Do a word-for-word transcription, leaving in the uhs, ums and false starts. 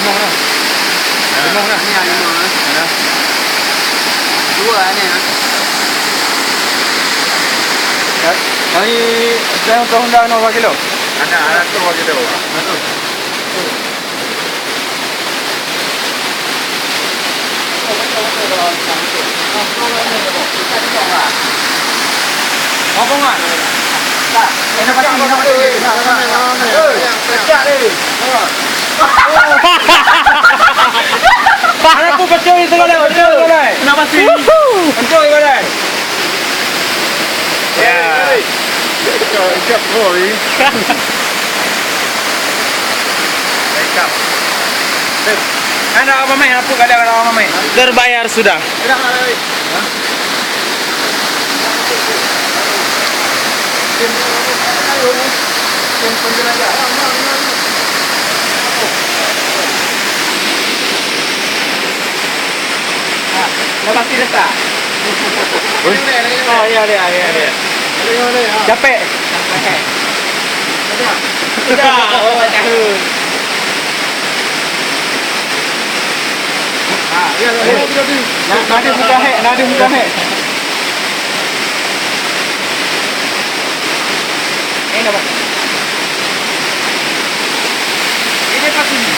Limong dah. Limong dah. Ni limong dah. Dua ni. Hari dah tahu dah nombor kilo. Ada, ada tu kilo. Satu. Ada pun betul itu kalau betul kalau. Kenapa sih? Betul kalau. Ya. Ada apa main? Apa kadang ada apa main? Terbayar sudah. Dah pasti dah start. Oi. Ah, ya, ya, ya, ya. Capek. Capek. Sudah. Oh, tahu. Ah, ya, ya, ya. Nah, nah, dia sudah hek, nah, dia sudah hek. Ini apa? Ini apa sini?